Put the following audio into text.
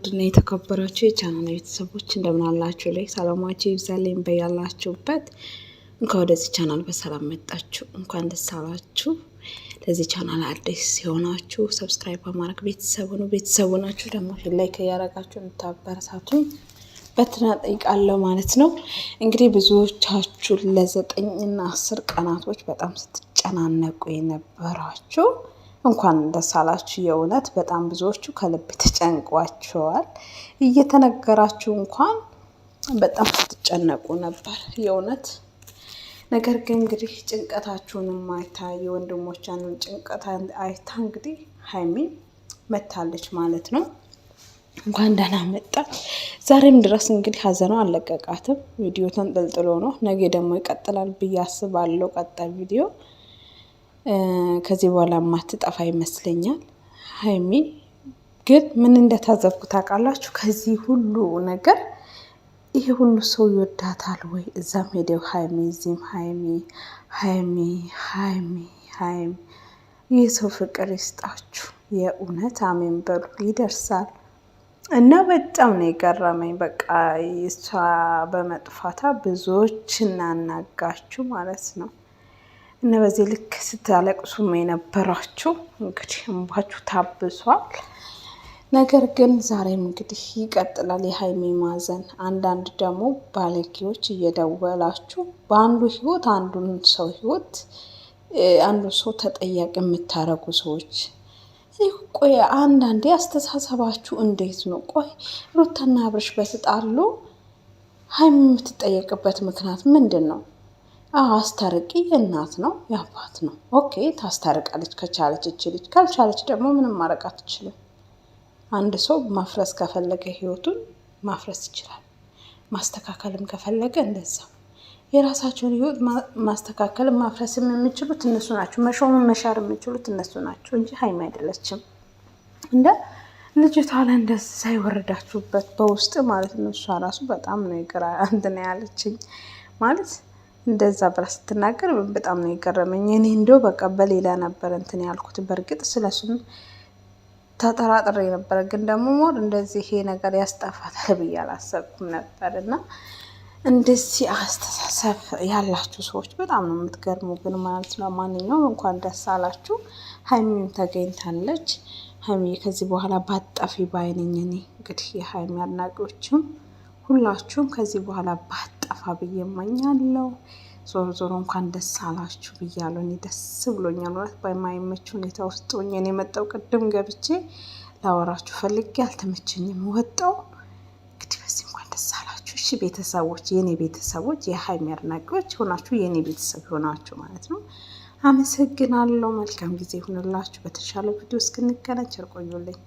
ውድና የተከበራችሁ የቻናል ቤተሰቦች እንደምን አላችሁ? ላይ ሰላማችሁ ይብዛልኝ በያላችሁበት። እንኳን ወደዚህ ቻናል በሰላም መጣችሁ፣ እንኳን ደስ አላችሁ። ለዚህ ቻናል አዲስ ሲሆናችሁ subscribe በማድረግ ቤተሰቡ ነው ቤተሰቡ ናችሁ ደግሞ like እያደረጋችሁ የምታበረታቱኝ በትህትና ጠይቃለሁ ማለት ነው። እንግዲህ ብዙዎቻችሁ ለ9ና 10 ቀናቶች በጣም ስትጨናነቁ የነበራችሁ እንኳን ደስ አላችሁ። የእውነት በጣም ብዙዎቹ ከልብ ተጨንቋቸዋል። እየተነገራችሁ እንኳን በጣም ስትጨነቁ ነበር የእውነት። ነገር ግን እንግዲህ ጭንቀታችሁንም አይታ የወንድሞቿንም ጭንቀት አይታ እንግዲህ ሀይሚ መታለች ማለት ነው። እንኳን ደህና መጣች። ዛሬም ድረስ እንግዲህ ሀዘኗ አልለቀቃትም። ቪዲዮ ተንጠልጥሎ ነው። ነገ ደግሞ ይቀጥላል ብዬ አስባለሁ። ቀጣይ ቪዲዮ ከዚህ በኋላ ማትጠፋ ይመስለኛል። ሀይሚ ግን ምን እንደታዘብኩ ታውቃላችሁ? ከዚህ ሁሉ ነገር ይሄ ሁሉ ሰው ይወዳታል ወይ? እዛም ሄደው ሀይሚ፣ እዚህም ሀይሚ፣ ሀይሚ፣ ሀይሚ፣ ሀይሚ። ይህ ሰው ፍቅር ይስጣችሁ የእውነት አሜን በሉ። ይደርሳል። እና በጣም ነው የገረመኝ። በቃ እሷ በመጥፋታ ብዙዎች እናናጋችሁ ማለት ነው። እና በዚህ ልክ ስታለቅሱም የነበራችሁ እንግዲህ እንባችሁ ታብሷል። ነገር ግን ዛሬም እንግዲህ ይቀጥላል የሀይሚ ማዘን። አንዳንድ ደግሞ ባለጌዎች እየደወላችሁ በአንዱ ህይወት አንዱን ሰው ህይወት አንዱ ሰው ተጠያቂ የምታደርጉ ሰዎች፣ ቆይ አንዳንዴ አስተሳሰባችሁ እንዴት ነው? ቆይ ሩታና አብርሽ በተጣሉ ሀይሚ የምትጠየቅበት ምክንያት ምንድን ነው? አስታርቂ የእናት ነው የአባት ነው። Okay ታስታርቃለች ከቻለች እች ልጅ፣ ካልቻለች ደግሞ ምንም ማድረግ አትችልም። አንድ ሰው ማፍረስ ከፈለገ ህይወቱን ማፍረስ ይችላል። ማስተካከልም ከፈለገ እንደዛ የራሳቸውን ህይወት ማስተካከልም ማፍረስም የሚችሉት እነሱ ናቸው። መሾምም መሻር የሚችሉት እነሱ ናቸው እንጂ ሀይሚ አይደለችም። እንደ ልጅቷ ላይ እንደዛ የወረዳችሁበት በውስጥ ማለት ነው። እሷ ራሱ በጣም ነው ይቅር እንትን ያለችኝ ማለት እንደዛ ብላ ስትናገር በጣም ነው የገረመኝ። እኔ እንደው በቃ በሌላ ነበር እንትን ያልኩት። በእርግጥ ስለሱም ተጠራጥሬ ነበረ፣ ግን ደግሞ more እንደዚህ ይሄ ነገር ያስጠፋታል ብዬ አላሰብኩም ነበር። እና እንደዚህ አስተሳሰብ ያላችሁ ሰዎች በጣም ነው የምትገርሙ ግን ማለት ነው። ማንኛውም እንኳን ደስ አላችሁ። ሀይሚም ተገኝታለች። ሀይሚ ከዚህ በኋላ ባጠፊ ባይነኝ እኔ እንግዲህ የሀይሚ አድናቂዎችም ሁላችሁም ከዚህ በኋላ ባጠፋ ብዬ እመኛለሁ። ዞሮ ዞሮ እንኳን ደስ አላችሁ ብያለሁ። እኔ ደስ ብሎኛል። እውነት በማይመች ሁኔታ ውስጥ ሆኜ ነው የመጣው። ቅድም ገብቼ ላወራችሁ ፈልጌ አልተመቸኝም፣ ወጣው። እንግዲህ በዚህ እንኳን ደስ አላችሁ። እሺ ቤተሰቦች፣ የኔ ቤተሰቦች፣ የሀይሚ አድናቂዎች ሆናችሁ የኔ ቤተሰብ ሆናችሁ ማለት ነው። አመሰግናለሁ። መልካም ጊዜ ይሁንላችሁ። በተሻለ ቪዲዮ እስክንገናኝ ቸር ቆዩልኝ።